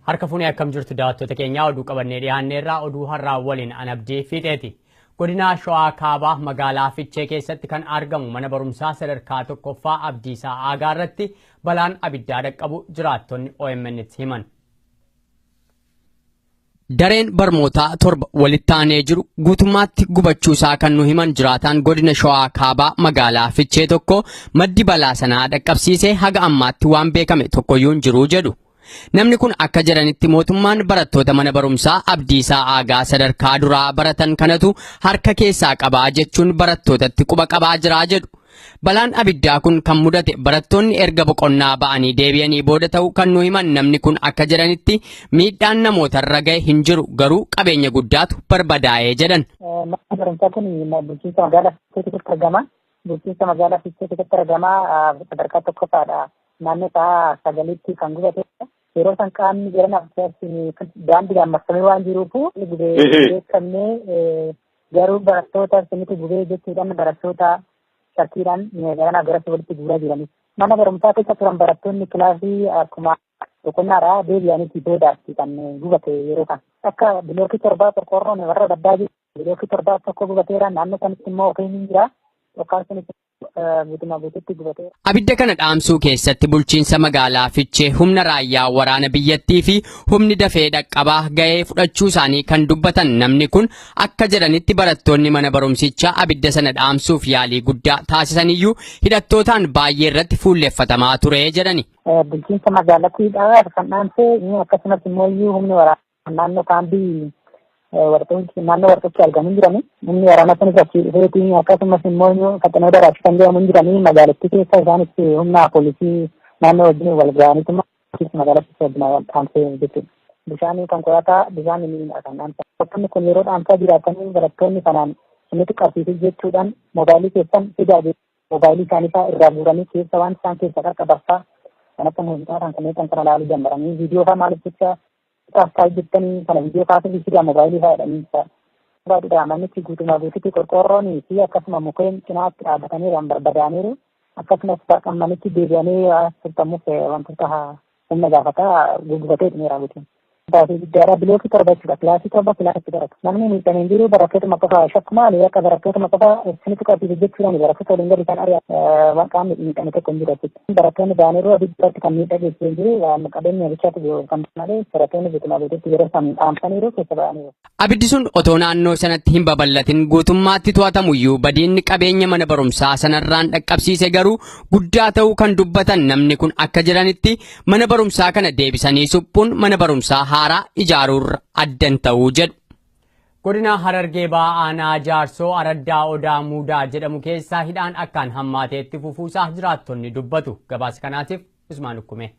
Harka fuunee akkam jirtu daawwattoota keenyaa, oduu qabannee dhiyaanneerraa oduu har'aa waliin Anabdii Fiixeeti. Godina Shawaa Kaabaa magaalaa Fichee keessatti kan argamu mana barumsaa sadarkaa tokkoffaa Abdiisaa Aagaa irratti balaan abiddaa dhaqqabu jiraattonni OMN'tti himan. Dareen barnootaa 7 walitti aanee jiru guutummaatti gubachuusaa kan nu himan jiraataan godina Shawaa Kaabaa magaalaa Fichee tokko, maddi balaa sanaa dhaqqabsiisee haga ammaatti waan beekame tokkoyyuu hin jiru jedhu. Namni kun akka jedhanitti, mootummaan barattoota mana barumsaa Abdiisaa Aagaa sadarkaa duraa baratan kanatu harka keessaa qabaa jechuun barattootatti quba qabaa jiraa jedhu. Balaan abiddaa kun kan mudate barattoonni erga boqonnaa ba'anii deebi'anii booda ta'uu kan nu himan namni kun akka jedhanitti, miidhaan namootarra ga'e hin jiru, garuu qabeenya guddaatu barbadaa'ee jedhan. Manni barumsaa kun bulchiinsa magaalaa Fiichee keessatti argama. Bulchiinsa magaalaa Fiichee keessatti argama. Sadarkaa tokkoffaadha. Naannoo sa'a 9tti kan gubate. Yeroo san qaamni garanaaf daandiidhaan marfamee waan jiruuf gubee beekamnee, garuu barattoota sinitu gubee jechuudhaan barattoota shakkiidhaan garanaaf garatti walitti guuraa jiranis. Mana barumsaa keessa turan barattoonni kilaasii akkuma boqonnaadhaa deebi'anitti boodaatti kan gubate yeroo kan. Akka bilookii 7 qorqoorroon warra baddaa jiru. Bilookii 7 tokko gubateera, naannoo sanatti immoo ofiin hin jira. Yookaan sunis guutumaa guututti gubateera. Abidda kana dhaamsuu keessatti bulchiinsa magaalaa Fichee, humna raayyaa waraana biyyattii fi humni dafee dhaqqabaa ga'ee fudhachuu isaanii kan dubbatan namni kun akka jedhanitti, barattoonni mana barumsichaa abidda sana dhaamsuuf yaalii guddaa taasisaniyyuu hidhattootaan baay'ee irratti fuulleffatamaa ture jedhani. Bulchiinsa magaalattiidha kan dhaamse, akkasumas immoo humni waraanaa naannoo kaambii warqee naannoo warqeetti argamu jirani. Humni waraanaa sunis achii dhufeeti, akkasumas immoo faxinoo daraarsi kan jedhamu jirani magaalattii keessa, isaanis humna poolisii naannoo wajjin wal ga'aniituma magaalattii wajjin wal dhaamsee jechuudha. Bishaan konkolaataa bishaan inni kan dhaamsa. Barattoonni kun yeroo dhaamsaa jiraatanii barattoonni kanaan isinitti qabsiisuu jechuudhaan moobaayilii keessan fidaa, moobaayilii isaanii fa'aa irraa guuranii keessa waan isaan keessa qaqqabaffaa kan akka muuziqaa kan kanneen kan kana ilaaluu danda'anii, viidiyoo fa'aa maaliif jecha kaastaa jettanii kana viidiyoo kaasuu fidaa moobaayilii fa'aa jedhanii. Baadhuudha manichi guutumaa guututti qorqoorroonii fi akkasuma mukkeen cinaatti dhaabbatanii waan barbadaaniiru, akkasumas bakka manichi deebi'anii suphamuuf wantoota humna gaafataa guggubatee dhumeera guutuun. Baasii guddaadha, bilookii 7 jechuudha, kilaasii 7 kilaasatti baratu. Namni miidhamee hin jiru, barattootuma qofa shakkumaa akka barattootuma qofa isinitti qabsiisu jechuudhaan barattoota waliin gadi kan ari'a, qaamni miidhame tokko hin jiru achitti. Barattoonni ba'aniiru, abidda kan miidhaa geessisee hin jiru, waan qabeenya bichaatu kan malee barattoonni guutumaa guututti yeroo isaan dhaamsaniiru keessa ba'aniiru. Abiddi sun otoo naannoo sanatti hin babal'atin guutummaatti to'atamuyyuu, badiinni qabeenya mana barumsaa sanarraan dhaqqabsiise garuu guddaa ta'uu kan dubbatan namni kun akka jedhanitti, mana barumsaa kana deebisanii suphuun mana barumsaa haaraa ijaaruurra addan ta'uu jedhu. Godina Harargee Bahaa Aanaa Jaarsoo Araddaa Odaa Muudaa jedhamu keessaa hidhaan akkaan hammaateetti fufuusaa jiraattonni dubbatu. Gabaasa kanaatiif Usmaan Ukkume.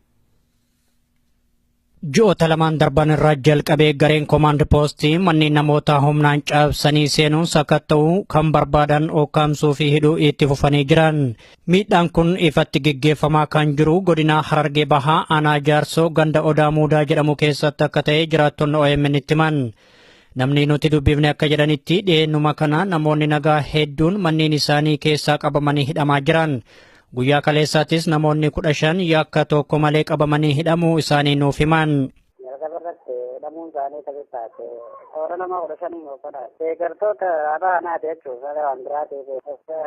Ji'oota lamaan darban irraa jalqabee gareen koomaand poostii manneen namoota humnaan cabsanii seenuun sakatta'uu, kan barbaadan ukkaamsuu fi hidhuu itti fufanii jiran. Miidhaan kun ifatti geggeeffamaa kan jiru godina Harargee Bahaa Aanaa Jaarsoo ganda Odaa Muudaa jedhamu keessatti akka ta'e jiraattonni OMN itti himan. Namni nuti dubbifne akka jedhanitti, dhiyeennuma kana namoonni nagaa hedduun manneen isaanii keessaa qabamanii hidhamaa jiran. Guyyaa kaleessaattis namoonni 15 yakka tokko malee qabamanii hidhamuu isaanii nuuf himan. Jalqaba irratti hidhamuun isaanii akkasi taate, toora nama 15 moofadha. Deeggartoota abaanaati jechuudha waan biraatiif.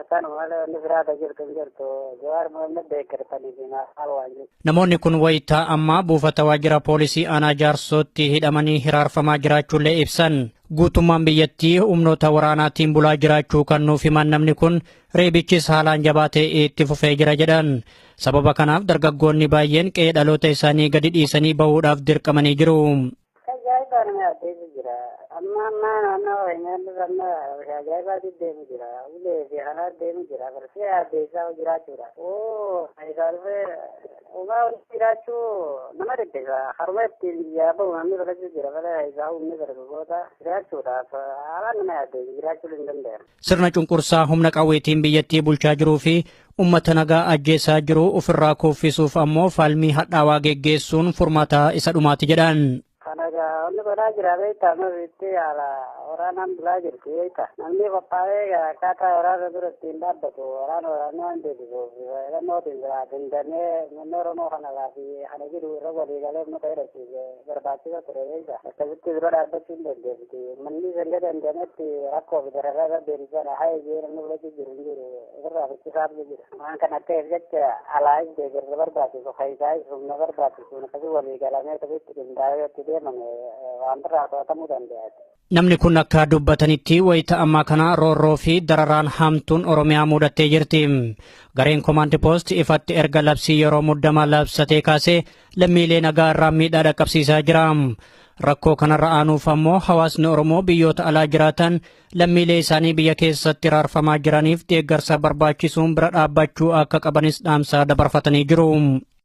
Kanuma malee wanni biraata jirtu hin jirtu. Jawaar Mohaammed deeggartanii fi maal waan jiru. Namoonni kun wayitaa ammaa buufata waajjira poolisii aanaa Jaarsootti hidhamanii hiraarfamaa jiraachuullee ibsan. Guutummaan biyyattii humnoota waraanaatiin bulaa jiraachuu kan nuuf himan namni kun, reebichis haalaan jabaatee itti fufee jira jedhan. Sababa kanaaf dargaggoonni baay'een qe'ee dhaloota isaanii gadi dhiisanii bahuudhaaf dirqamanii jiru. Ajaa'ibaa nama addeessu jira. Amma amma naannoo keenyaan amma ajaa'ibaatti deemu jira. Ulee fi kanaa deemu jira. Barsee addeessaa jiraachuudha. Oo, isaa dhufee uumaa walitti jiraachuu nama dhibbisa. Haruma ittiin biyyaa bahu namni barachuu jira. Malee isaa humni dargaggoota jiraachuudhaaf haalaan nama yaaddeessu jiraachuu hin danda'an. Sirna cunqursaa humna qawweetiin biyyattii bulchaa jiruu fi uummata nagaa ajjeesaa jiru ofirraa kuffisuuf ammoo falmii hadhaawaa geggeessuun furmaata isa dhumaati jedhan. Kana egaa wanni godhaa jira beektaa, amma bitti haala waraana. Waraanaan bulaa jirti beekta. Namni qophaa'ee akkaataa waraana dura ittiin dhaabbatu waraana waraanni waan deebisuuf hidhannootiin biraa dandamee namni Oromoo kana laafi kana jiru irra walii galee muka hidhachiise barbaachisa ture beekta. Akkasitti dura dhaabbachuu hin dandeessiti. Manni sanga dandametti rakkoo fi dararaa irra deebisan haa ijee namni fudhachuu jiru hin jiru ofirraa fichisaaf jira. Waan kana ta'eef jecha alaayis deeggarsa barbaachisu faayidaayis humna barbaachisu akkasii walii galamee akkasitti qindaa'ee itti deemame waan birraa to'atamuu danda'a. Namni kun akka dubbatanitti wayita ammaa kana roorroo fi dararaan hamtuun Oromiyaa mudattee jirti. Gareen Komaand Poost ifatti erga labsii yeroo muddamaa labsatee kaasee lammiilee nagaa irraa miidhaa dhaqqabsiisaa jira. Rakkoo kanarra aanuuf ammoo hawaasni Oromoo biyyoota alaa jiraatan lammiilee isaanii biyya keessatti raarfamaa jiraniif deeggarsa barbaachisuun bira dhaabbachuu akka qabanis dhaamsa dabarfatanii jiru.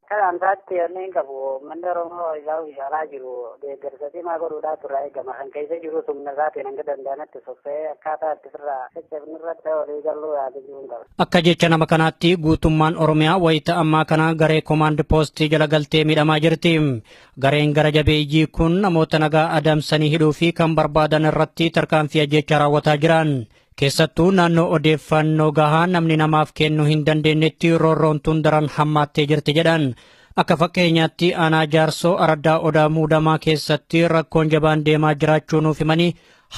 Akka dhaamsaatti wanni hin qabu manni Oromoo isaa alaa jiru deeggarsa cimaa godhuudhaa turraa eegama. Kan keessa jiru humna isaatiin hanga danda'ametti soffee akkaataa itti ofirraa sochoofnu irratti walii galuu yaada jiru hin qabu. Akka jecha nama kanaatti guutummaan Oromiyaa wayita ammaa kana garee Komaand Poostii jala galtee miidhamaa jirti. Gareen gara jabeeyyii kun namoota nagaa adamsanii hidhuu fi kan barbaadan irratti tarkaanfii ajjeechaa raawwataa jiran. Keessattuu naannoo odeeffannoo gahaa namni namaaf kennuu hin dandeenyetti roorroon tun daran hammaattee jirti jedhan. Akka fakkeenyaatti aanaa Jaarsoo araddaa Odaa Muudamaa keessatti rakkoon jabaan deemaa jiraachuu nuuf himanii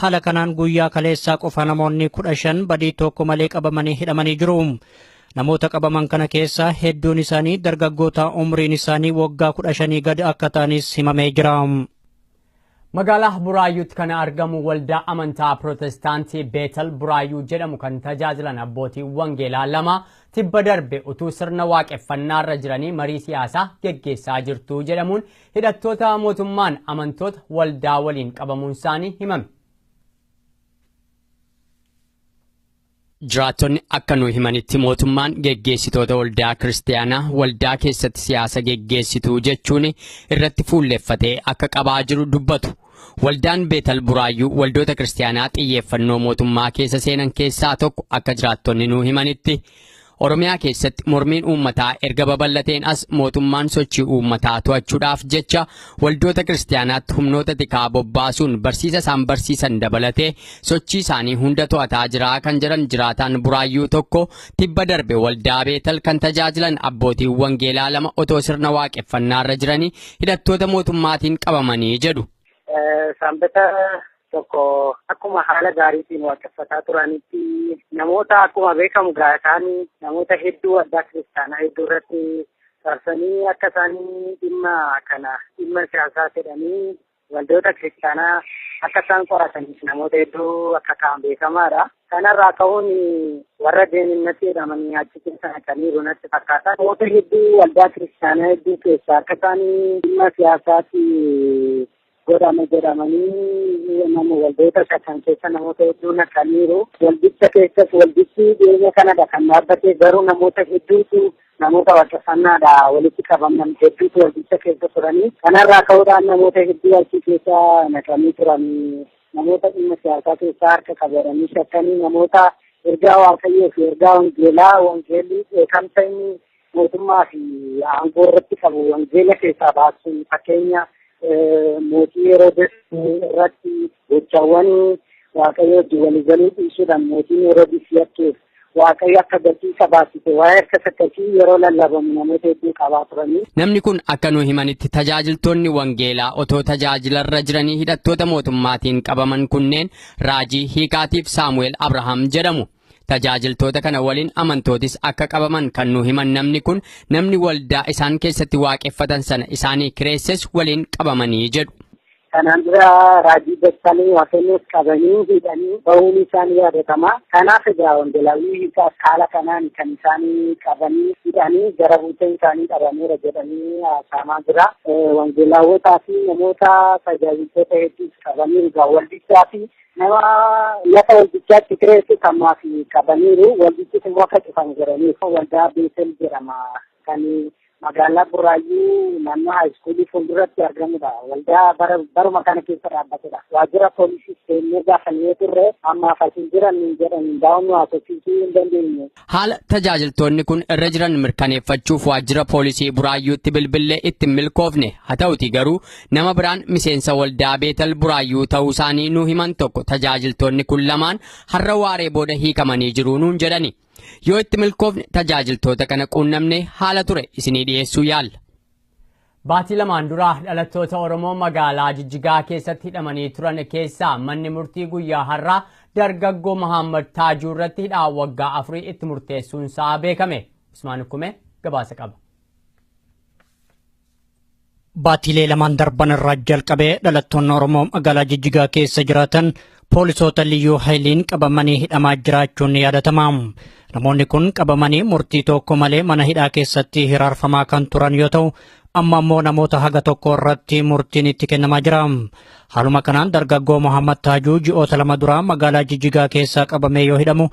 haala kanaan guyyaa kaleessaa qofa namoonni 15 badii tokko malee qabamanii hidhamanii jiru. Namoota qabaman kana keessaa hedduun isaanii dargaggoota umriin isaanii waggaa 15 gadi akka ta'anis himamee jira. Magaalaa Buraayyuutti kan argamu waldaa amantaa Pirootestaantii Beetal Buraayyuu jedhamu kan tajaajilan abbootii wangeelaa lama tibba darbe utuu sirna waaqeffannaarra jiranii marii siyaasaa geggeessaa jirtu jedhamuun hidhattoota mootummaan amantoota waldaa waliin qabamuun isaanii himame. Jiraattonni akka nu himanitti mootummaan geggeessitoota waldaa kiristaanaa waldaa keessatti siyaasa geggeessituu jechuun irratti fuulleffatee akka qabaa jiru dubbatu. Waldaan Beetal Buraayyuu waldoota kiristaanaa xiyyeeffannoo mootummaa keessa seenan keessaa tokko akka jiraattonni nu himanitti. Oromiyaa keessatti mormiin uummataa erga babal'ateen as mootummaan sochii uummataa to'achuudhaaf jecha waldoota kiristaanaatti humnoota tikaa bobbaasuun barsiisa isaan barsiisan dabalatee sochii isaanii hunda to'ataa jira kan jedhan jiraataan Buraayyuu tokko tibba darbe waldaa Beetal kan tajaajilan abbootiin wangeelaa lama otoo sirna waaqeffannaarra jiranii hidhattoota mootummaatiin qabamanii jedhu. Sanbata tokko akkuma haala gaariitiin waaqeffataa turanitti namoota akkuma beekamu isaan namoota hedduu waldaa kiristaanaa hedduu irratti farsanii akka isaan dhimma kana dhimma siyaasaa jedhanii waldoota kiristaanaa akka isaan qorataniif namoota hedduu akka ka'an beekamaadha. Kanarraa ka'uun warra deemnatti jedhamanii achi keessa naqaniiru natti fakkaata. Namoota hedduu waldaa kiristaanaa hedduu keessaa akka isaan dhimma siyaasaatti godhame jedhamanii nama waldoota shakkan keessa namoota hedduu naqaniiru. Waldicha keessas waldichi dhiyeenya kanadha kan dhaabbate garuu namoota hedduutu namoota waaqeffannaadha walitti qabaman hedduutu waldicha keessa turanii. Kanarraa ka'uudhaan namoota hedduu achi keessa naqanii turanii namoota dhimma siyaasaa keessaa harka qabatanii shakkanii namoota ergaa waaqayyoo fi ergaa wangeelaa wangeelli dheekamsa inni mootummaa fi aangoo irratti qabu wangeela keessaa baasuun fakkeenya mootii Heroodis irratti gochaawwan waaqayyo wajjin waliigaluu dhiisuudhaan mootiin Heroodis yakkeef waaqayyo akka gatii isa baasise waa'ee harka sakkasii yeroo lallabamu namoota hedduu qabaa turanii. Namni kun akka nu himanitti tajaajiltoonni wangeelaa otoo tajaajilarra jiranii hidhattoota mootummaatiin qabaman kunneen Raajii Hiikaatiif Saamu'eel Abrahaam jedhamu. Tajaajiltoota kana waliin amantootis akka qabaman kan nu himan namni kun namni waldaa isaan keessatti waaqeffatan sana isaanii kireesses waliin qabamanii jedhu. Kanaan dura Raajii Dassaaleny Waaqayyoos qabanii hidhanii bahuun isaanii yaadatama. Kanaaf egaa wangeelaawwi Hiikaas haala kanaan kan isaanii qabanii hidhanii gara buuteen isaanii dhabameera jedhanii haasa'amaa jira. Wangeelaawwotaa fi namoota tajaajiltoota hedduus qabanii egaa waldichaa fi nama lafa waldichaatti kireessu kammaa fi qabaniiru. Waldichis immoo akka cufamu jedhanii waldaa Beetel jedhama kan Magaalaa Buraayyuu naannoo haayiskuulii fuulduratti argamudha. Waldaa baruma kana keessa dhaabbatedha. Waajjira poolisii seennee gaafannee turre ammaaf as hin jiran jedhan daa'imni haasofsiisuu hin dandeenye. Haala tajaajiltoonni kun irra jiran mirkaneeffachuuf waajjira poolisii Buraayyuutti bilbillee itti hin milkoofne. Haa ta'uti garuu nama biraan miseensa waldaa Beetal Buraayyuu ta'uu isaanii nu himan tokko tajaajiltoonni kun lamaan har'a waaree booda hiikamanii jiru nuun jedhani. Yoo itti milkoofne tajaajiltoota kana quunnamne haala ture isinii dhiyeessuu yaalla. Baatii lamaan duraa dhalattoota Oromoo magaalaa Jijjigaa keessatti hidhamanii turan keessaa manni murtii guyyaa har'aa dargaggoo Mahammad Taajuu irratti hidhaa waggaa 4 itti murteessuun isaa beekame. Usmaan Hukumee gabaasa qaba. Baatiilee lamaan darban irraa jalqabee dhalattoonni Oromoo magaalaa Jijjigaa keessa jiraatan poolisoota Liyyuu Haayiliin qabamanii hidhamaa jiraachuun ni yaadatama. Namoonni kun qabamanii murtii tokko malee mana hidhaa keessatti hiraarfamaa kan turan yoo ta'u, amma immoo namoota haga tokko irratti murtiin itti kennamaa jira. Haaluma kanaan dargaggoo Muhammad Taajuu ji'oota 2 duraa magaalaa Jijjigaa keessaa qabamee yoo hidhamu,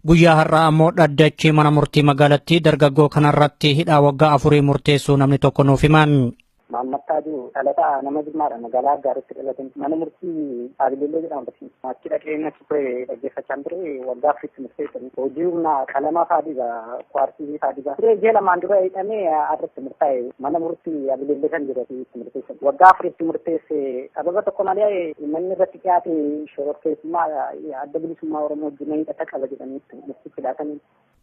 guyyaa har'aa ammoo dhaddachi mana murtii magaalattii dargaggoo kanarratti hidhaa waggaa 4 murteessuu namni tokko nuuf himan. Muhammad Taajuu dhalataa nama Jimmaadha. Magaalaa Aggaaritti dhalate. Mana murtii Abileellee jedhama. Achi dhaqee natti ture dhaggeeffachaa ture waggaa 4tti murteessanii. Hojii humnaa qalamaa fa'aa diba, kwaartii fa'aa diba. Ture ji'a 2 dura hidhamee irratti murtaa'e mana murtii Abileellee kan jedhu itti murteessan. Waggaa 4tti murteesse sababa tokko malee manni irratti dhiyaate shororkeessummaa adda bilisummaa Oromoo wajjin hidhata qaba jedhanii murtiitti laatanii.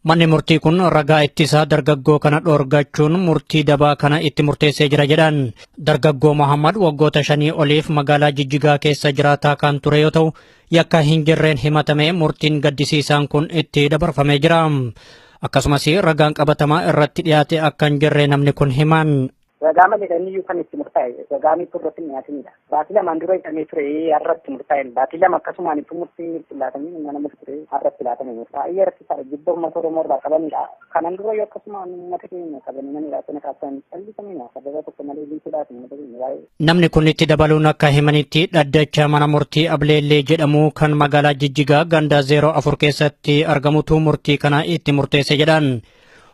Manni murtii kun ragaa ittisaa dargaggoo kana dhoorgachuun murtii dabaa kana itti murteessee jira jedhan. Dargaggoo Muhammad waggoota 5 oliif magaalaa Jijjigaa keessa jiraataa kan ture yoo ta'u, yakka hin jirreen himatamee murtiin gaddisiisaan kun itti dabarfamee jira. Akkasumas ragaan qabatamaa irratti dhiyaate akka hin jirre namni kun himan. Ragaa malee iyyuu kan itti murtaa'e ragaa miti irratti hin dhiyaatinidha. Baatii 2 dura hidhamee ture har'atti murtaa'e. Baatii 2 akkasumaan itti murtii itti laatamee mana murtii har'atti laatamee baay'ee rakkisaadha. Jibba uummata Oromoo irraa qabanidha. Kanan dura yoo akkasumaan uummata keenya qabanii mana hidhaa sana qabatanii callisamina sababa tokko malee biisuudhaaf uummata keenya baay'ee. Namni kun itti dabaluun akka himanitti dhaddacha mana murtii Ableellee jedhamu kan magaalaa Jijjigaa ganda 04 keessatti argamutu murtii kana itti murteesse jedhan.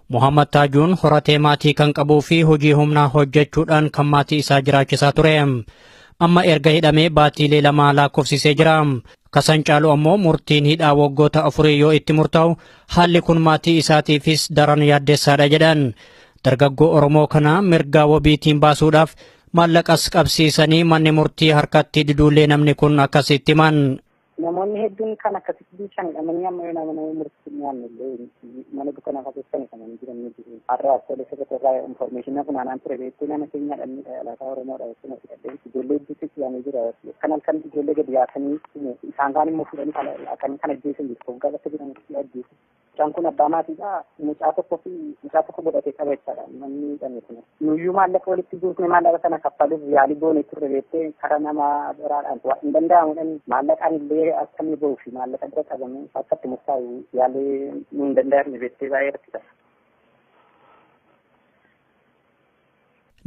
Muhammad Taajuun horatee maatii kan qabuu fi hojii humnaa hojjechuudhaan kan maatii isaa jiraachisaa ture. Amma erga hidhamee baatiilee 2 lakkoofsisee jira. Kasan caalu ammoo murtiin hidhaa waggoota 4 yoo itti murtaa'u haalli kun maatii isaatiifis daran yaaddessaadha jedhan. Dargaggoo Oromoo kana mirga wabiitiin baasuudhaaf maallaqas qabsiisanii manni murtii harkatti diduullee namni kun akkasitti himan. Namoonni hedduun kan akkasitti bishaan hidhamanii amma yoo nama murtii hin nyaanne illee mana dukkanaa keessa hidhamanii jiran ni jiru. Har'a poolisii irraa infoormeeshinii funaanaan ture beektee nama keenya dhabnidha alaataa Oromoodha jechuun of hidhadhee ijoollee hedduutti si'amee jira. Kan halkan ijoollee gadi yaasanii isaan kaan immoo fuudhanii kan ajjeesan jiru. Waggaa bakka jedhamutti ajjeesu. Mucaan kun abbaa maatiidha. Mucaa tokko fi mucaa tokko godhatee qaba jechaadha. Namni hidhame kun. Nuyyuu maallaqa walitti guutne maallaqa sana kaffaluuf yaalii goone turre beektee karaa nama biraadhaan waan hin danda'amudhaan maallaqaan illee akka inni ba'uu fi maallaqa bira qabamee akka itti murtaa'u yaalii nu hin danda'amne beektee baay'ee rakkisa.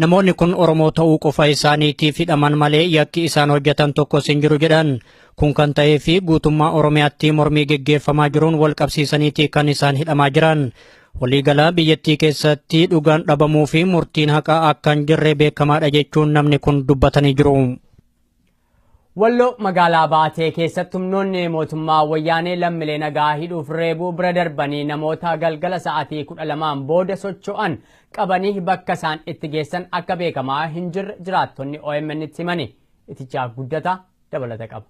Namoonni kun Oromoo ta'uu qofa isaaniitiif hidhaman malee yakki isaan hojjetan tokkos hin jiru jedhan. Kun kan ta'ee fi guutummaa Oromiyaatti mormii geggeeffamaa jiruun wal qabsiisaniiti kan isaan hidhamaa jiran. Waliigalaa biyyattii keessatti dhugaan dhabamuu fi murtiin haqaa akka hin jirre beekamaadha jechuun namni kun dubbatanii jiru. Walloo magaalaa Baatee keessatti humnoonni mootummaa wayyaanee lammiilee nagaa hidhuuf reebuu bira darbanii namoota galgala sa'aatii 12 booda socho'an qabanii bakka isaan itti geessan akka beekamaa hin jirre jiraattonni OMN itti himani. Itichaa guddataa dabalata qaba.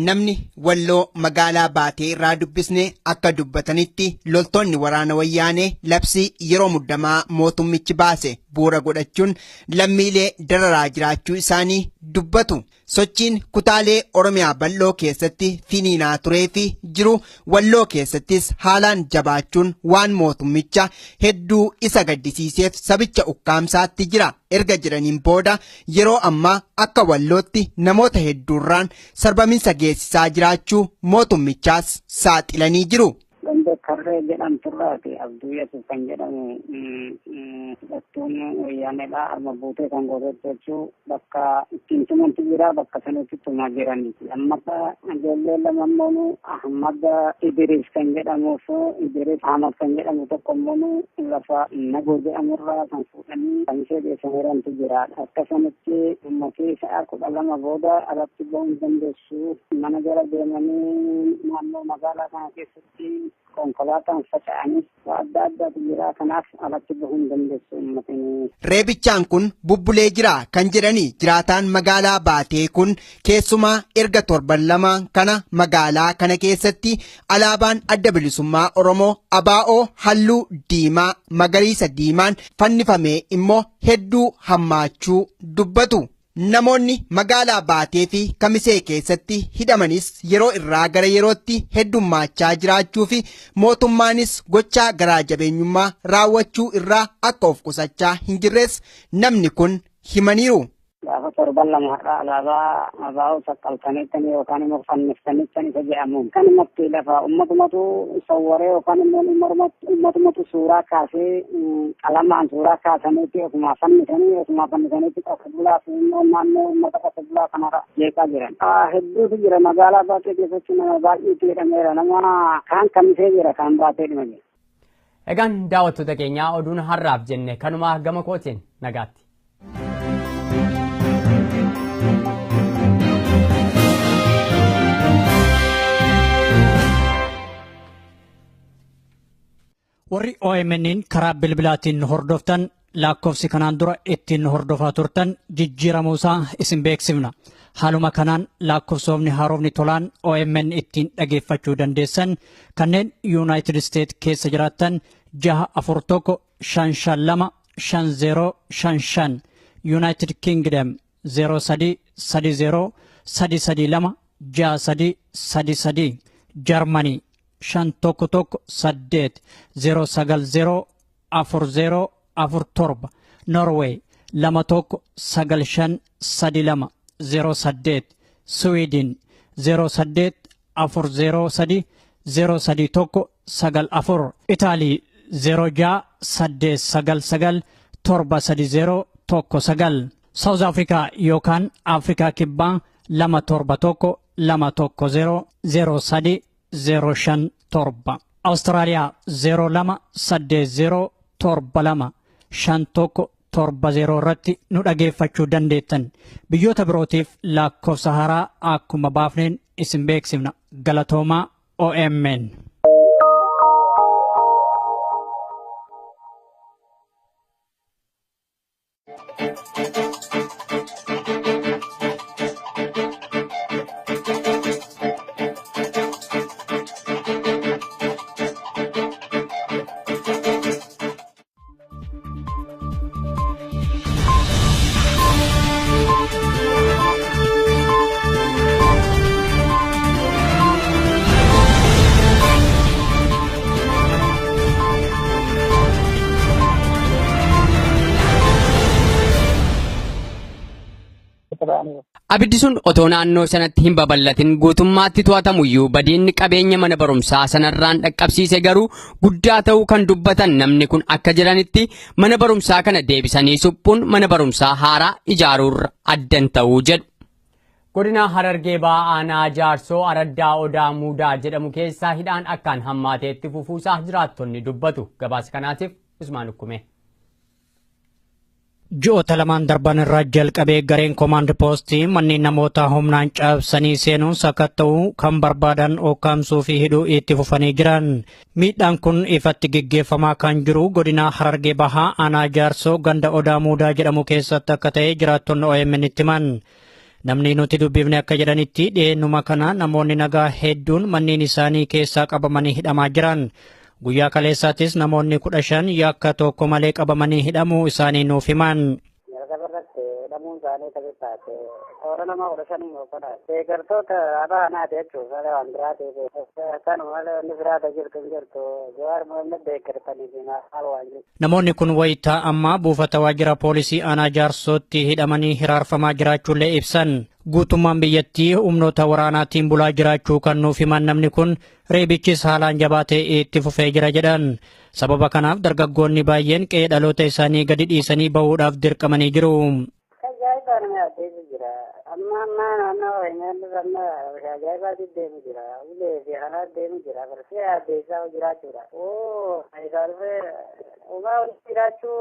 Namni Walloo magaalaa Baatee irraa dubbisne akka dubbatanitti loltoonni waraana wayyaanee labsii yeroo muddamaa mootummichi baase bu'uura godhachuun lammiilee dararaa jiraachuu isaanii dubbatu. Sochiin kutaalee Oromiyaa bal'oo keessatti finiinaa turee fi jiru Walloo keessattis haalaan jabaachuun waan mootummicha hedduu isa gaddisiiseef sabicha ukkaamsaatti jira. Erga jiraniin booda yeroo ammaa akka Wallootti namoota hedduurraan sarbaminsa geessisaa jiraachuu mootummichaas saaxilanii jiru. Ganda Ganda Karree jedhamturraati Abduu Yesuuf kan jedhamu hidhattuun wayyaaneedha. Arma buutee kan gootetti jechuu bakka ittiin tumantu jira, bakka sanitti tumaa jirani. Lammaffaa ijoollee lama immoo Ahmad Idris kan jedhamuu fi Idris Ahmad kan jedhamu tokko immoo lafa Nagoo jedhamurraa kan fuudhanii kan ishee geessaniirantu jira. Akka sanitti uummatni sa'a 12 booda alatti ba'uu hin dandeessu. Mana jala deemanii naannoo magaalaa kana keessatti konkolaataan faca'anii waa adda addaatu jira. Kanaaf alatti bahuu hin dandeessu uummatni. Reebichaan kun bubbulee jira kan jedhanii jiraataan magaalaa Baatee kun keessumaa erga torban 2 kana magaalaa kana keessatti alaabaan adda bilisummaa Oromoo ABO halluu diimaa magariisa diimaan fannifamee immoo hedduu hammaachuu dubbatu. Namoonni magaalaa Baatee fi Kamisee keessatti hidhamanis yeroo irraa gara yerootti heddummaachaa jiraachuu fi mootummaanis gochaa garaa jabeenyummaa raawwachuu irraa akka of qusachaa hin jirres namni kun himaniiru. Gaafa torban 2 har'a alaabaa ABO saqqaltaniittanii yookaan immoo fanniftaniittanii isa jedhamuun kanumatti lafa uummatumatu sawwaree yookaan immoo uummatumatu suuraa kaasee qalamaan suuraa kaasaniitti ofumaa fannisaniitti qofa bulaa fi immoo naannoo uummata qofa bulaa kanarra jeeqaa jiran. Hedduutu jira magaalaa Baatee keessatti nama baay'eetu hidhameera, nama kaan Kamisee jira, kaan Baatee dhuma jira. Egaan daawwattoota keenyaa oduun har'aaf jenne kanumaa gama kootiin nagaatti. Warri OMN karaa bilbilaatiin hordoftan lakkoofsi kanaan dura ittiin hordofaa turtan jijjiiramuusaa isin beeksifna. Haaluma kanaan lakkoofsoomni haaromni tolaan OMN ittiin dhageeffachuu dandeessan kanneen United States keessa jiraattan 641 552 5055, United Kingdom 03 30 332 63 33, Germany 511 8 090 40 47, Norway 21 95 32 08, Sweden 08 403 031 94, Italy 06 899 730 19, South Africa yookaan Afrikaa Kibbaa 271 210 03 057, Australia 02 80 72 51 70 irratti nu dhageeffachuu dandeettan. Biyyoota birootiif lakkoofsa haaraa akkuma baafneen isin beeksifna. Galatoomaa OMN. Abiddi sun otoo naannoo sanatti hin babal'atin guutummaatti to'atamuyyuu badiinni qabeenya mana barumsaa sanarraan dhaqqabsiise garuu guddaa ta'uu kan dubbatan namni kun akka jedhanitti mana barumsaa kana deebisanii suphuun mana barumsaa haaraa ijaaruurra addan ta'uu jedhu. Godina Harargee Bahaa Aanaa Jaarsoo Araddaa Odaa Muudaa jedhamu keessaa hidhaan akkaan hammaateetti fufuusaa jiraattonni dubbatu. Gabaasa kanaatiif Usmaan Ukkumee. Ji'oota lamaan darban irraa jalqabee gareen koomaand poostii manneen namoota humnaan cabsanii seenuun sakatta'uu kan barbaadan ukkaamsuu fi hidhuu itti fufanii jiran. Miidhaan kun ifatti geggeeffamaa kan jiru godina Harargee Bahaa Aanaa Jaarsoo ganda Odaa Muudaa jedhamu keessatti akka ta'e jiraattonni OMN itti himan. Namni nuti dubbifne akka jedhanitti dhiyeennuma kana namoonni nagaa hedduun manneen isaanii keessaa qabamanii hidhamaa jiran. Guyyaa kaleessaattis namoonni 15 yakka tokko malee qabamanii hidhamuu isaanii nuuf himan. Jalqaba irratti hidhamuun isaanii kan taate toora nama 15 yookaan deeggartoota abaanaati jechuudha. Waan biraatiif kanuma malee wanni biraata jirtu hin jirtu. Jawaar Mohaammed deeggartanii fi maal waan jiru. Namoonni kun wayitaa ammaa buufata waajjira poolisii aanaa Jaarsootti hidhamanii hiraarfamaa jiraachuullee ibsan. Guutummaan biyyattii humnoota waraanaatiin bulaa jiraachuu kan nuuf himan namni kun reebichis haalaan jabaatee itti fufee jira jedhan. Sababa kanaaf dargaggoonni baay'een qe'ee dhaloota isaanii gadi dhiisanii bahuudhaaf dirqamanii jiru. Ajaa'ibaa nama yaaddeessu jira. Amma amma naannoo Oromiyaa amma ajaa'ibaatti deemu jira. Ulee fi kanaa deemu jira. Barsee yaaddeessaa jiraachuudha. Oo isaa dhufee uumaa walitti jiraachuu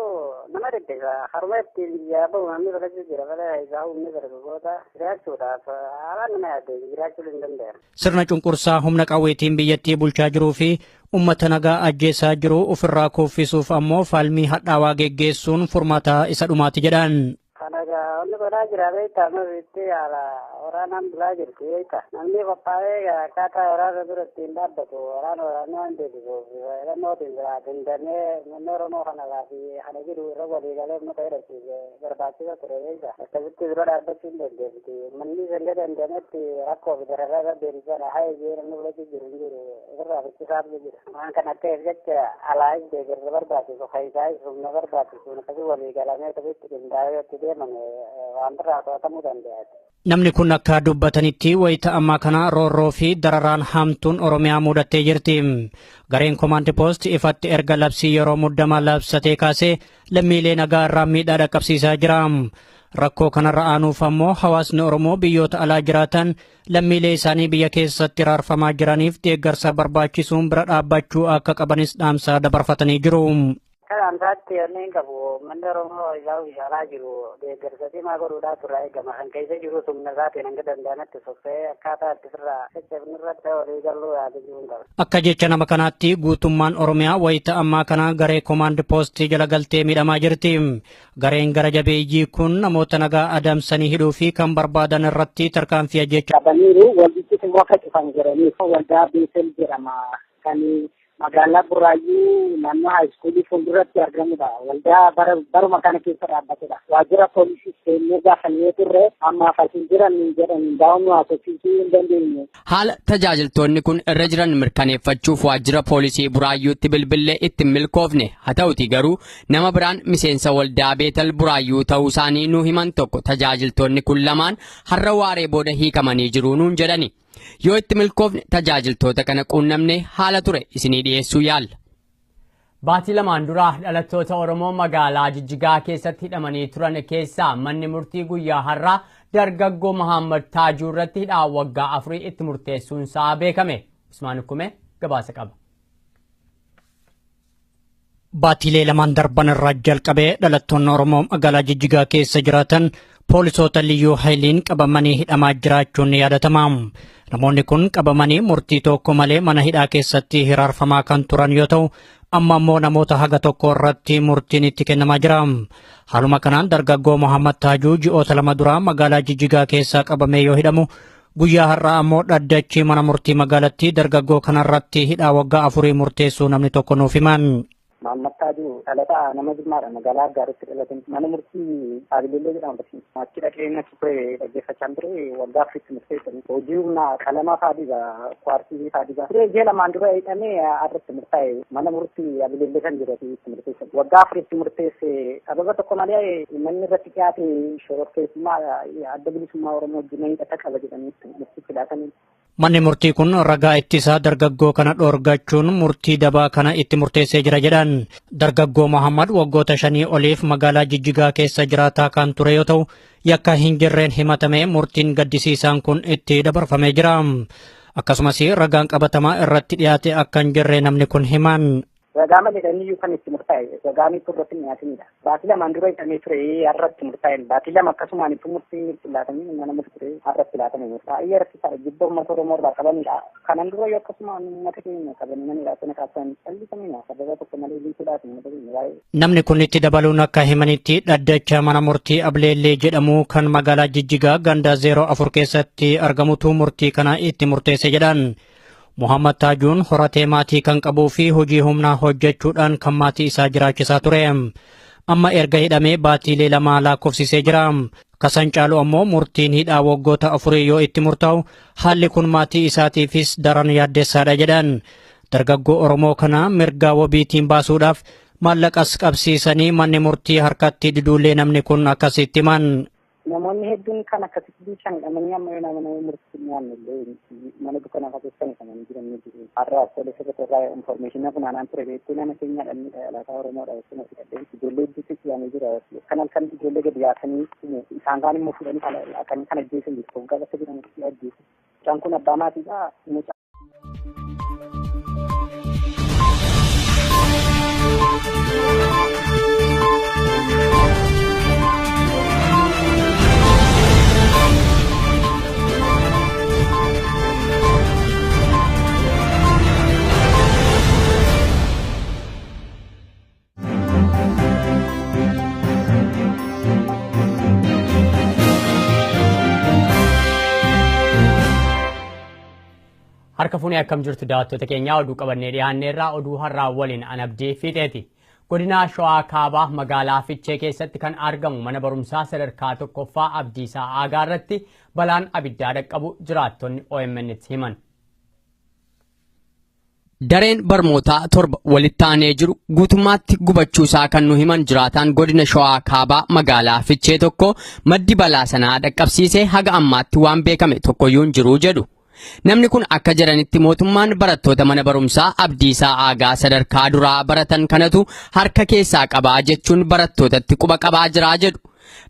nama dhibbisa. Haruma ittiin biyyaa bahu namni barachuu jira. Bara isaa humni dargaggoota jiraachuudhaaf haalaan nama yaaddeessu jiraachuu hin danda'amu. Sirna cunqursaa humna qawweetiin biyyattii bulchaa jiruu fi uummata nagaa ajjeesaa jiru ofirraa kuffisuuf ammoo falmii hadhaawaa geggeessuun furmaata isa dhumaati jedhan. Kana egaa wanni godhaa jira beektaa amma bitti haala waraanaan bulaa jirti beektaa. Namni qophaa'ee akkaataa waraana dura ittiin dhaabbatu waraana waraanni waan deebisuuf hidhannootiin biraa dandamee manni Oromoo kana fi kana jiru irra walii galee uummata hidhachiise barbaachisa ture beektaa. Akkasitti dura dhaabbachuu hin dandeessiti. Manni sanga dandametti rakkoo fi dararaa irra deebisana haa ijee namni fudhachuu jiru hin jiru ofirraa fichisaaf jira. Waan kana ta'eef jecha alaayis deeggarsa barbaachisu faayidaayis humna barbaachisu akkasii walii galamee akkasitti qindaa'ee itti deemame waan birraa to'atamuu danda'a. Namni kun akka dubbatanitti wayita ammaa kana roorroo fi dararaan hamtuun Oromiyaa mudattee jirti. Gareen Komaand Poost ifatti erga labsii yeroo muddamaa labsatee kaasee lammiilee nagaa irraa miidhaa dhaqqabsiisaa jira. Rakkoo kanarra aanuuf ammoo hawaasni Oromoo biyyoota alaa jiraatan lammiilee isaanii biyya keessatti raarfamaa jiraniif deeggarsa barbaachisuun bira dhaabbachuu akka qabanis dhaamsa dabarfatanii jiru. Akka dhaamsaatti wanni hin qabu manni Oromoo isaa bishaalaa jiru deeggarsa cimaa godhuudhaa turraa eegama. Kan keessa jiru humna isaatiin hanga danda'ametti soffee akkaataa itti ofirraa caccabni irratti walii galuu yaada jiru hin qabu. Akka jecha nama kanaatti guutummaan Oromiyaa wayita ammaa kana garee Komaand Poostii jala galtee miidhamaa jirti. Gareen gara jabeeyyii kun namoota nagaa adamsanii hidhuu fi kan barbaadan irratti tarkaanfii ajjeechaa Qabaniiru waldichis immoo akka cufan jedhanii waldaa Beetel jedhama kan magaalaa Burraayyuu naannoo haayiskuulii fuulduratti argamudha. Waldaa baruma kana keessa dhaabbatedha. Waajjira poolisii seennee gaafannee turre ammaaf as hin jiran jedhan daa'imni haasofsiisuu hin dandeenye. Haala tajaajiltoonni kun irra jiran mirkaneeffachuuf waajjira poolisii Buraayyuutti bilbillee itti hin milkoofne. Haa ta'uti garuu nama biraan miseensa waldaa Beetal Buraayyuu ta'uu isaanii nu himan tokko tajaajiltoonni kun lamaan har'a waaree booda hiikamanii jiru nuun jedhani. Yoo itti milkoofne tajaajiltoota kana quunnamne haala ture isinii dhiyeessuu yaalla. Baatii lamaan dura dhalattoota Oromoo magaalaa Jijjigaa keessatti hidhamanii turan keessaa manni murtii guyyaa har'aa dargaggoo Mahammad Taajuu irratti hidhaa waggaa 4 itti murteessuun isaa beekame. Usmaan Hukumee gabaasa qaba. Baatiilee lamaan darban irraa jalqabee dhalattoonni Oromoo magaalaa Jijjigaa keessa jiraatan poolisoota liyyuu haayiliin qabamanii hidhamaa jiraachuun ni yaadatama. Namoonni kun qabamanii murtii tokko malee mana hidhaa keessatti hiraarfamaa kan turan yoo ta'u, amma ammoo namoota haga tokko irratti murtiin itti kennamaa jira. Haaluma kanaan dargaggoo Muhammad Taajuu ji'oota 2 dura magaalaa Jijjigaa keessaa qabamee yoo hidhamu, guyyaa har'aa ammoo dhaddachi mana murtii magaalattii dargaggoo kanarratti hidhaa waggaa 4 murteessuu namni tokko nuuf himan. Muhammad Taajuu dhalataa nama Jimmaadha. Magaalaa Aggaaritti dhalate. Mana murtii Abileellee jedhama barsiisa. Achi dhaqee natti ture dhaggeeffachaa ture waggaa 4tti murteessanii. Hojii humnaa qalamaa fa'aa diba, kwaarsii fa'aa diba. Turee ji'a 2 dura hidhamee har'atti murtaa'e. Mana murtii Abileellee kan jedhu itti murteessan. Waggaa 4tti murteesse sababa tokko malee manni irratti dhiyaate shororkeessummaa adda bilisummaa Oromoo wajjin hidhata qaba jedhanii murtiitti laatanii. Manni murtii kun ragaa ittisaa dargaggoo kana dhoorgachuun murtii dabaa kana itti murteessee jira jedhan. Dargaggoo Muhammad waggoota 5 oliif magaalaa Jijjigaa keessa jiraataa kan ture yoo ta'u, yakka hin jirreen himatamee murtiin gaddisiisaan kun itti dabarfamee jira. Akkasumas ragaan qabatamaa irratti dhiyaate akka hin jirre namni kun himan. Ragaa malee iyyuu kan itti murtaa'e ragaan itti irratti hin dhiyaatinidha. Baatii 2 dura hidhamee ture har'atti murtaa'e. Baatii 2 akkasumaan itti murtiin itti laatamee mana murtii har'atti laatamee baay'ee rakkisaadha. Jibba uummata Oromoo irraa qabanidha. Kanan dura yoo akkasumaan uummata keenya qabanii mana hidhaa sana kaasanii callisamina sababa tokko malee liisuudhaaf uummata keenya baay'ee. Namni kun itti dabaluun akka himanitti dhaddacha mana murtii Ableellee jedhamu kan magaalaa Jijjigaa ganda 04 keessatti argamutu murtii kana itti murteesse jedhan. Muhammad Taajuun horatee maatii kan qabuu fi hojii humnaa hojjechuudhaan kan maatii isaa jiraachisaa ture. Amma erga hidhamee baatiilee 2 lakkoofsisee jira. Kasan caalu ammoo murtiin hidhaa waggoota 4 yoo itti murtaa'u haalli kun maatii isaatiifis daran yaaddessaadha jedhan. Dargaggoo Oromoo kana mirga wabiitiin baasuudhaaf maallaqas qabsiisanii manni murtii harkatti diduullee namni kun akkasitti himan. Namoonni hedduun kan akkasitti bishaan hidhamanii amma yoo nama murtii nyaanne illee mana dukkanaa keessa hidhamanii jiran ni jiru. Har'a poolisii irraa infoormeeshinii funaanaan ture beektuu nama keenya dhabnidha alaataa Oromoodha jechuun asii dhadheen ijoollee hedduutti si'amee jira. Kan halkan ijoollee gadi yaasanii isaan kaan immoo fuudhanii kan kan ajjeesan jiru. Hoggaa bakka jedhamutti ajjeesu. Mucaan kun abbaa maatiidha. Harka fuunee akkam jirtu daawwattoota keenyaa oduu qabannee dhiyaanneerraa oduu har'aa waliin anabdii fiixeeti. Godina Shawaa Kaabaa magaalaa Fichee keessatti kan argamu mana barumsaa sadarkaa tokkoffaa Abdiisaa Aagaa irratti balaan abiddaa dhaqqabu jiraattonni OMN tti himan. Dareen barnootaa 7 walitti aanee jiru guutummaatti gubachuu isaa kan nu himan jiraataan godina Shawaa Kaabaa magaalaa Fichee tokko maddi balaa sanaa dhaqqabsiisee haga ammaatti waan beekame tokkoyyuu hin jiru jedhu. Namni kun akka jedhanitti mootummaan barattoota mana barumsaa Abdiisaa Aagaa sadarkaa duraa baratan kanatu harka keessaa qabaa jechuun barattootatti quba qabaa jiraa jedhu.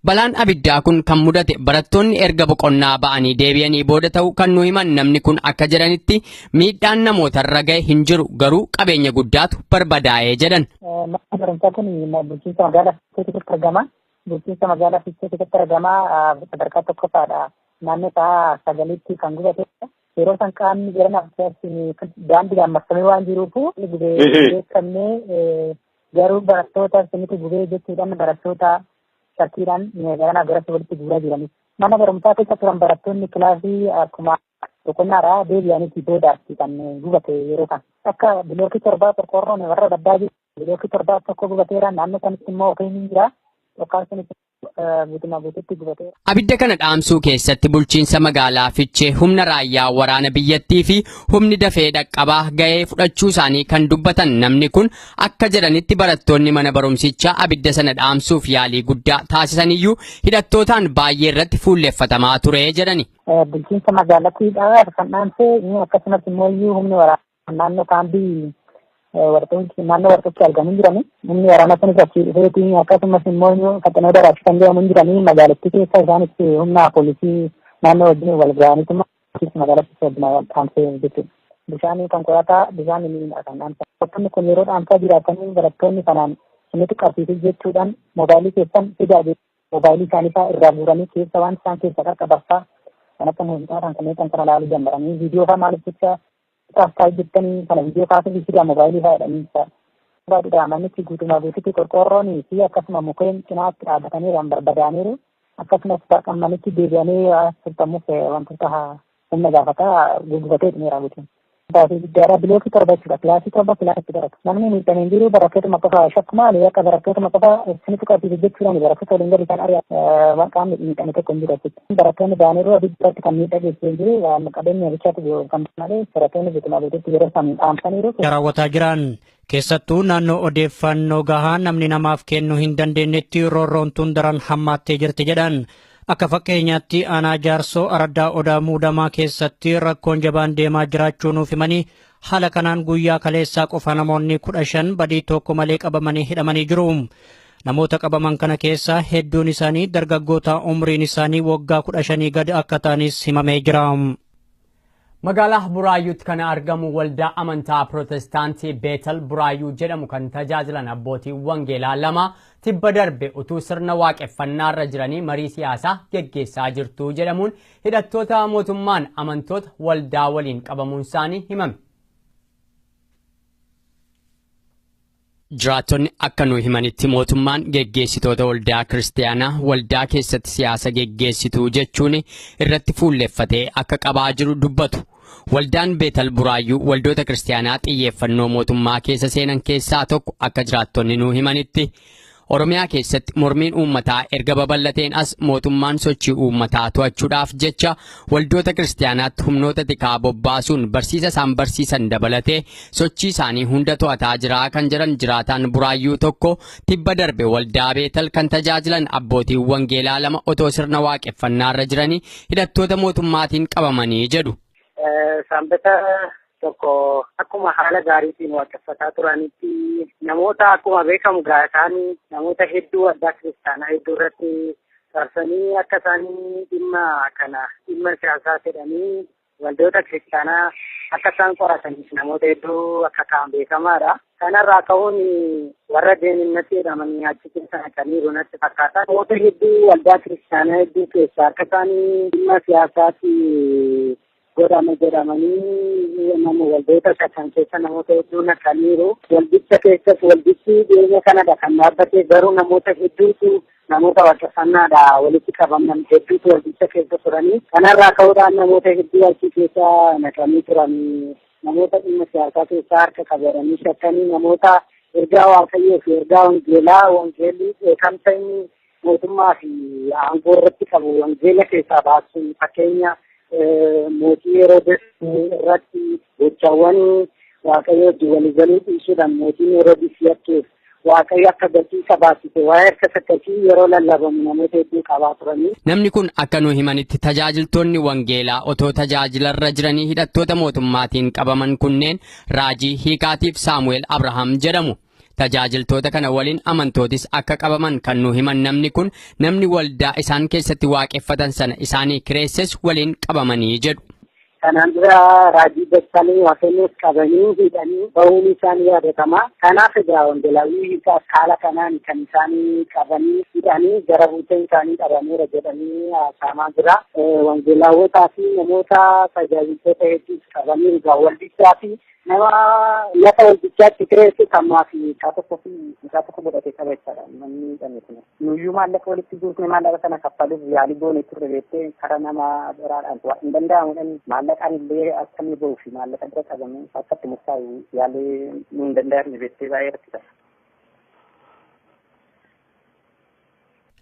Balaan abiddaa kun kan mudate barattoonni erga boqonnaa ba'anii deebi'anii booda ta'uu kan nu himan namni kun akka jedhanitti miidhaan namootarra ga'e hin jiru garuu qabeenya guddaatu barbadaa'ee jedhan. Manni barumsaa kun bulchiinsa magaalaa Fiichee keessatti argama. Bulchiinsa magaalaa Fiichee keessatti argama sadarkaa tokkoffaadha. Naannoo sa'a 9tti kan gubate. Yeroo san qaamni jiran daandiidhaan marfamee waan jiruuf gubee beekamnee garuu barattoota sinitti gubee jechuudhaan barattoota shakkiidhaan garanaa garatti walitti guuraa jirani. Mana barumsaa keessa turan barattoonni kilaasii akkuma boqonnaadhaa deebi'aniiti boodaatti kan gubate yeroo kan. Akka bilookii 7 qorqoorroon warra baddaa jiru. Bilookii 7 tokko gubateera naannoo sanitti immoo ofiin hin jira. Yookaan sanitti guutumaa guutuutti gubateera. Abidda kana dhaamsuu keessatti bulchiinsa magaalaa Fichee humna raayyaa waraana biyyattii fi humni dafee dhaqqabaa ga'ee fudhachuu isaanii kan dubbatan namni kun akka jedhanitti barattoonni mana barumsichaa abidda sana dhaamsuuf yaalii guddaa taasisaniyyuu hidhattootaan baay'ee irratti fuulleffatamaa ture jedhani. Bulchiinsa magaalattiidha kan dhaamse akkasumas immoo humni waraanaa naannoo kaambii naannoo warqeetti argamu jirani. Humni waraanaa sunis achii dhufeeti akkasumas immoo faxinoo daraarsu kan jedhamu jirani magaalattii keessa isaanis humna poolisii naannoo wajjin wal ga'aniituma magaalattii dhaamsee jechuudha. Bishaan konkolaataa bishaan inni kan dhaamsa. Barattoonni kun yeroo dhaamsaa jiraatanii barattoonni kanaan isinitti qabsiisuu jechuudhaan moobaayilii keessan fidaa moobaayilii isaanii fa'aa irraa guuranii keessa waan isaan keessa qaqqabaffaa kan akka muuziqaa kanneen kan kana ilaaluu danda'anii viidiyoo fa'aa maaliif jecha taasisaa hojjetanii kana viidiyoo kaasuuf fidaa moobaayilii fa'aa jedhanii baadhuudha. Manichi guutumaa guutuutti qorqoorroonii fi akkasuma mukkeen cinaatti dhaabbatanii waan barbadaaniiru akkasumas manichi deebi'anii sultamuuf wantoota humna gaafataa gugubatee dhumeera guutuun. Baasii guddaadha. Bilookii 7 jechuudha. Kilaasii 7 kilaasitti baratu. Namni miidhamee jiru barattootuma qofa shakkuma akka barattootuma qofa isinitti qabsiise jechuudhaan barattoota waliin gadi isaan ari'a qaamni miidhame tokko hin jiru achitti. Barattoonni ba'aniiru abidda kan miidhaa geessisee jiru waan qabeenya bichaatu kan malee barattoonni guutumaa guutuutti yeroo isaan dhaamsaniiru. Raawwataa jiran keessattuu naannoo odeeffannoo gahaa namni namaaf kennuu hin dandeenyetti roorroontuun daran hammaattee jirti jedhan. Akka fakkeenyaatti aanaa jaarsoo araddaa odaa muudamaa keessatti rakkoon jabaan deemaa jiraachuu nuuf himanii haala kanaan guyyaa kaleessaa qofa namoonni 15 badii tokko malee qabamanii hidhamanii jiru. Namoota qabaman kana keessaa hedduun isaanii dargaggoota umriin isaanii waggaa 15 gad akka ta'anis himamee jira. Magaalaa Buraayyuutti kan argamu waldaa amantaa Pirootestaantii Beetal Buraayyuu jedhamu kan tajaajilan abbootii wangeelaa 2 tibba darbe utuu sirna waaqeffannaarra jiranii marii siyaasaa geggeessaa jirtu jedhamuun hidhattoota mootummaan amantoota waldaa waliin qabamuun isaanii himame. Jiraattonni akka nu himanitti mootummaan geggeessitoota waldaa kiristaanaa waldaa keessatti siyaasa geggeessituu jechuun irratti fuulleffatee akka qabaa jiru dubbatu. Waldaan Beetal Buraayyuu waldoota kiristaanaa xiyyeeffannoo mootummaa keessa seenan keessaa tokko akka jiraattonni nu himanitti. Oromiyaa keessatti mormiin uummataa erga babal'ateen as mootummaan sochii uummataa to'achuudhaaf jecha waldoota kiristaanaatti humnoota tikaa bobbaasuun barsiisa isaan barsiisan dabalatee sochii isaanii hunda to'ataa jira kan jedhan jiraataan Buraayyuu tokko, tibba darbe waldaa Beetal kan tajaajilan abbootiin wangeelaa lama otoo sirna waaqeffannaarra jiranii hidhattoota mootummaatiin qabamanii jedhu. Sanbata tokko akkuma haala gaariitiin waaqeffataa turanitti, namoota akkuma beekamu isaan namoota hedduu waldaa kiristaanaa hedduu irratti farsanii akka isaanii dhimma kana dhimma siyaasaa jedhanii waldoota kiristaanaa akka isaan qorataniif namoota hedduu akka ta'an beekamaadha. Kanarraa ka'uun warra deeminnatti jedhamanii achi keessa naqaniiru natti fakkaata. Namoota hedduu waldaa kiristaanaa hedduu keessaa akka isaanii dhimma siyaasaatti godhame jedhamanii nama waldoota kan keessa namoota hedduu naqaniiru. Waldicha keessas, waldichi dhiyeenya kanadha kan dhaabbate, garuu namoota hedduutu, namoota waaqeffannaadha walitti qabaman hedduutu waldicha keessa turanii. Kanarraa ka'uudhaan namoota hedduu achi keessa naqanii turanii, namoota dhimma siyaasaa keessaa harka qabatanii shakkanii, namoota ergaa Waaqayyoo fi ergaa wangeelaa, wangeelli dheekamsa inni mootummaa fi aangoo irratti qabu wangeela keessaa baasuun, fakkeenya mootii Heroodis irratti gochaawwan Waaqayyo wajjin waliigaluu dhiisuudhaan mootiin Heroodis yakkeef Waaqayyo akka gatii isa baasise, waa'ee harka sakkasii yeroo lallabamu namoota hedduu qabaa turanii. Namni kun akka nu himanitti, tajaajiltoonni wangeelaa otoo tajaajilarra jiranii hidhattoota mootummaatiin qabaman kunneen Raajii Hiikaatiif Saamu'eel Abrahaam jedhamu. Tajaajiltoota kana waliin amantootis akka qabaman kan nu himan namni kun, namni waldaa isaan keessatti waaqeffatan sana isaanii kireesses waliin qabamanii jedhu. Kanaan dura Raajii Dassalee Waaqayyoos qabanii hidhanii bahuun isaanii yaadatama. Kanaaf egaa wangeelaawwii Hiikaas haala kanaan kan isaanii qabanii hidhanii gara buuteen isaanii dhabameera jedhanii haasa'amaa jira. Wangeelaawwotaa fi namoota tajaajiltoota hedduus qabanii egaa waldichaa fi nama lafa waldichaatti kireessu kammaa fi mucaa tokko fi mucaa tokko godhatee qaba jechaadha namni hidhame kun. Nuyyuu maallaqa walitti guutne maallaqa sana kaffaluuf yaalii goone turre beektee, karaa nama biraadhaan waa hin danda'amuudhaan maallaqaan illee akka inni bahuu fi maallaqa bira qabamee akka itti murtaa'u yaalii nu hin danda'amne beektee, baay'ee rakkisa.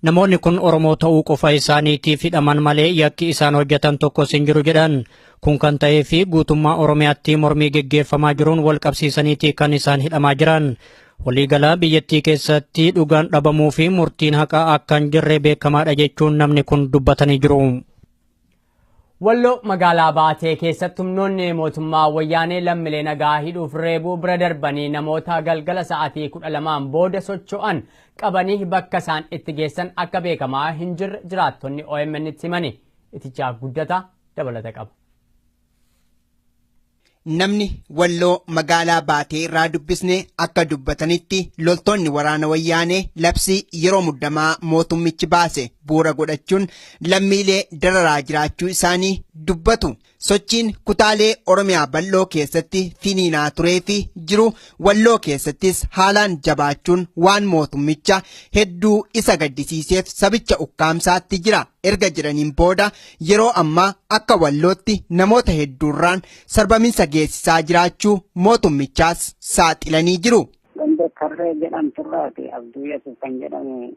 Namoonni kun Oromoo ta'uu qofa isaaniitiif hidhaman malee yakki isaan hojjetan tokkos hin jiru jedhan. Kun kan ta'ee fi guutummaa Oromiyaatti mormii geggeeffamaa jiruun wal qabsiisaniiti kan isaan hidhamaa jiran. Waliigalaa biyyattii keessatti dhugaan dhabamuu fi murtiin haqaa akka hin jirre beekamaadha jechuun namni kun dubbatanii jiru. Walloo magaalaa Baatee keessatti humnoonni mootummaa wayyaanee lammiilee nagaa hidhuuf reebuu bira darbanii namoota galgala sa'aatii 12n booda socho'an qabanii bakka isaan itti geessan akka beekamaa hin jirre jiraattonni OMN itti himani. Itichaa Guddataa dabalata qaba. Namni Walloo magaalaa Baatee irraa dubbisne akka dubbatanitti, loltoonni waraana wayyaanee labsii yeroo muddamaa mootummichi baase bu'uura godhachuun lammiilee dararaa jiraachuu isaanii dubbatu. Sochiin kutaalee Oromiyaa bal'oo keessatti finiinaa turee fi jiru Walloo keessattis haalaan jabaachuun waan mootummicha hedduu isa gaddisiiseef sabicha ukkaamsaatti jira erga jedhaniin booda, yeroo ammaa akka Wallootti namoota hedduurraan sarbaminsa geessisaa jiraachuu mootummichaas saaxilanii jiru. Ganda Karree jedhamturraati Abduu Yesuuf kan jedhamu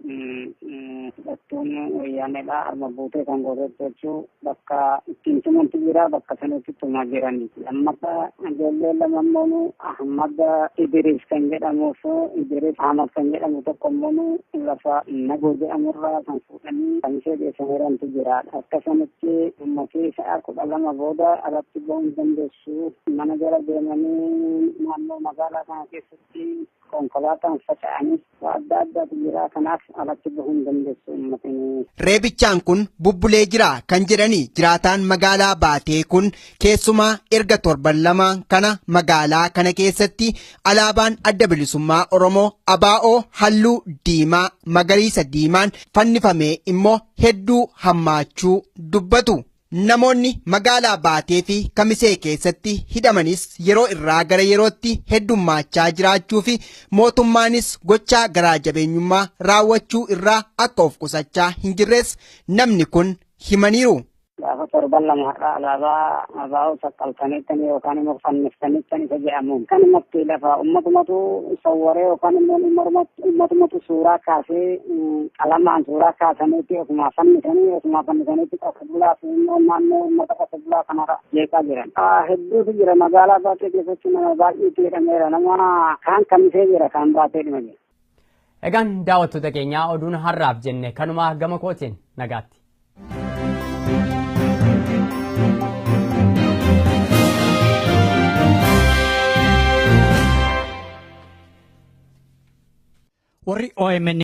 hidhattuun wayyaaneedha. Arma buutee kan gootetti bakka ittiin tumantu jira, bakka sanatti tumaa jirani. Lammaffaa ijoollee lama immoo Ahmad Idris kan jedhamuu fi Idris Ahmad kan jedhamu tokko immoo lafa Nagoo jedhamurraa kan fuudhanii kan ishee geessaniirantu jira. Akka sanatti uummatni sa'a 12 booda alatti bahuu hin dandeessu. Mana jala deemanii naannoo magaalaa kana keessatti konkolaataan faca'anii waa adda addaatu jira. Kanaaf alatti bahuu hin dandeessu uummatni. Reebichaan kun bubbulee jira kan jedhanii jiraataan magaalaa Baatee kun, keessumaa erga torban 2 kana magaalaa kana keessatti alaabaan Adda Bilisummaa Oromoo ABO halluu diimaa magariisa diimaan fannifamee immoo hedduu hammaachuu dubbatu. Namoonni magaalaa Baatee fi Kamisee keessatti hidhamanis yeroo irraa gara yerootti heddummaachaa jiraachuu fi mootummaanis gochaa garaa jabeenyummaa raawwachuu irraa akka of qusachaa hin jirres namni kun himaniiru. Gaafa Gaafa torban 2 har'a alaabaa abaa'oo saqqaltaniittanii yookaan immoo fanniftaniittan isa jedhamuun kanumatti lafa ummatumatu sawwaree yookaan immoo ummatumatu suuraa kaasee qalamaan suuraa kaasaniitti ofumaa fannisanii ofumaa fannisaniitti qofa bulaa fi immoo naannoo uummata qofa bulaa kanarra jeeqaa jiran. Hedduutu jira magaalaa Baatee keessatti nama baay'eetu jedhameera nama kaan kamisee jira kaan baatee dhuma jira. Egaan daawwattoota keenyaa oduun har'aaf jenne kanuma gama kootiin nagaatti. Warri OMN